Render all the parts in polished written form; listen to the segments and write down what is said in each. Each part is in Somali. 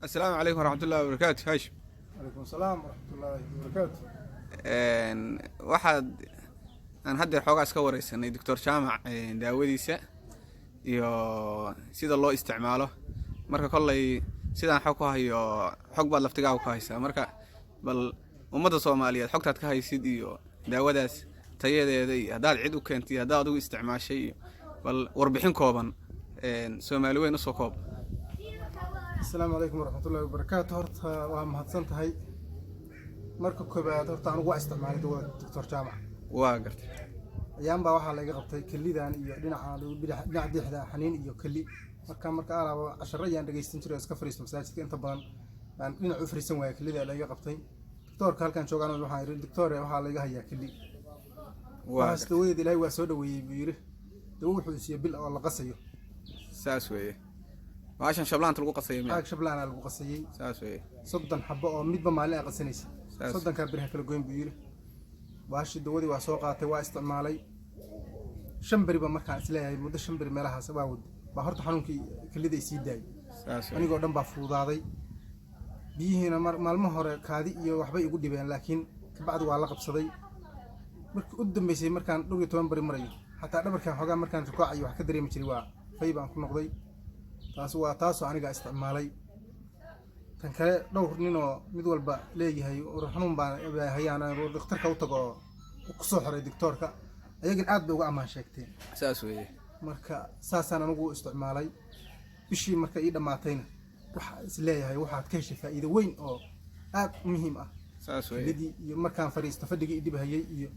Asalaamu calaykum waraxmatullahi wabarakaatu, Haashim. Calaykum asalaam waraxmatullaahi wabarakaatu. Waxaad aan haddeer xoogaa iska wareysanay Doctor Jaamac, daawadiisa iyo sida loo isticmaalo. Marka kolley sidaan xog ku hayo, xog baad laftigaaga ku haysaa. Marka bal ummadda Soomaaliyeed xogtaad ka haysid iyo daawadaas tayadeeda iyo haddaad cid u keentay iyo haddaad adigu isticmaashay iyo bal warbixin kooban Soomaali weyn usoo koob. Asalaamu calaykum waraxmatullaahi wabarakaatu. Horta waa mahadsan tahay. Marka koobaad, horta anigu waa isticmaalay dawada Doctor Jaamac. Waa gartay. Ayaanbaa waxaa laga qabtay kelidan iyo dhinaca dhinaca dixda xaniin iyo keli. Marka alaaba casharo ayaan dhegeysan jiray oo iska fariisto masaajidka inta badan, baan dhinac u fariisan waaya, kelida laga qabtay. Doctoorka halkan joogaan waxaan idhi, "Doctor, waxaa laga hayaa keli." Waxaas dawadeed Ilaahay waa soo dhaweeyey buu yidhi. Dawo wuxuu siiyey bil oo la qasayo. Saas weeye, baashan shablaanta lagu qasaya miya? Caag shablaana lagu qasayey. Saas weeye. 30 xabo oo midba maalin ay qasanaysa. Saas. 30-kaa beriha kala goyn buu yidhi. Baashii dawadii waa soo qaatay, waa isticmaalay. 5 beri ba markaan isleeyahay, muddo 5 beri meelahaas waa wad baa horta xanuunkii kelida isii daayay. Saas weeye. Anigoo dhan baa fududaaday. Biyihiina maalmo hore kaadi iyo waxbay igu dhibeen, laakiin kabacdi waa la qabsaday. Markii u dambeysay, markaan dhowr iyo toban beri marayo, xataa dhabarkaan xoogaa markaan rukaacayo wax ka dareemi jiray, waa fay baan ku noqday. Taas waa taasoo anigaa isticmaalay. Tan kale, dhowr ninoo mid walba leeyahay war xanuun baan hayaan, war dhakhtarka u tago oo kusoo xiray doctoorka, ayagana aad bay uga ammaan sheegteen. Saas weeye. Marka saasaan anigu u isticmaalay. Bishii marka ii dhammaatayna, waxa is leeyahay waxaad ka heshay faa'iido weyn oo aad u muhiim ah. Saas weeye. Kelidii iyo markaan fadhiisto fadhigii i dhibhayay iyo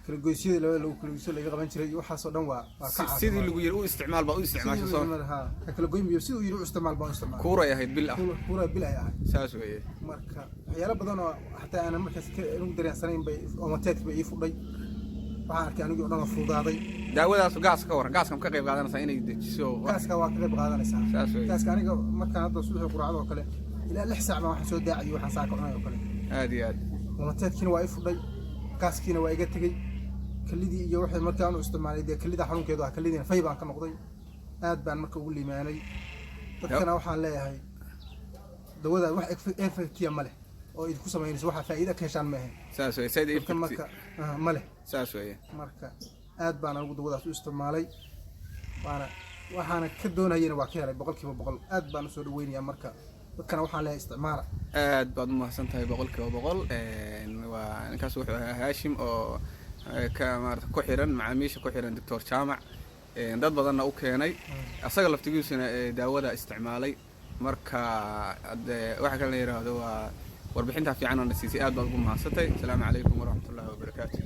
kalagoysyada labada lagu kalagoysyo laga qaban jiray iyo waxaasoo dhan waa ka Sidii lagu yiri u isticmaal baa u isticmaashay soo? Ha, ka kala goyn biyo siduu yiri u isticmaal baan u isticmaal. Kuuray ahayd bil ah. Kuura bil ay ahayd. Saas weeye. Marka waxyaalo badan oo xataa aanan markaas ka anigu dareensanayn bay oomateedka bay ii fudhay. Waxaan arkay anigii o dhan oo fududaaday. Daawadaas gaaska ka waran? Gaaska ma ka qayb qaadanaysaa inay dejiso? Gaaska waa ka qayb qaadanaysaa. Saas weeye. Gaaska aniga markaan hadda subaxii quraacda oo kale ilaa 6 saac baan waxaan soo daacayay waxaan saaka cunay oo kale. Aad iyo aad. Oomateedkiina waa ii fudhay, gaaskiina waa iga tegey. Kelidii iyo waxay markaan u isticmaalay, dee kelida xanuunkeedu ah, kelidiina fay baan ka noqday. Aad baan marka ugu liimaanay. Dadkana waxaan leeyahay, dawada wax effect-iya ma leh oo idinku samaynayso, waxaa faa'iida ka heshaan ma ahayn. Saas weeye, side dadka effect. Marka ma leh. Saas weeye. Marka aad baan anigu dawadaas u isticmaalay, waana waxaana ka doonayena waa ka helay 100%. Aad baan usoo dhaweynayaa. Marka dadkana waxaan leeyahay, isticmaala. Aad baad umahadsan tahay 100%. Waa ninkaas wuxuu ahaa Haashim oo ka maarata ku xiran macaamiisha ku xiran Doctor Jaamac, dad badanna u keenay, asaga laftigiisuna daawada isticmaalay. Marka hadee waxa kale la yidhaahdo, waa warbixintaa fiican oo na siisay. Aad baad ugu mahadsantay. Asalaamu calaykum waraxmatullahi wabarakaatu.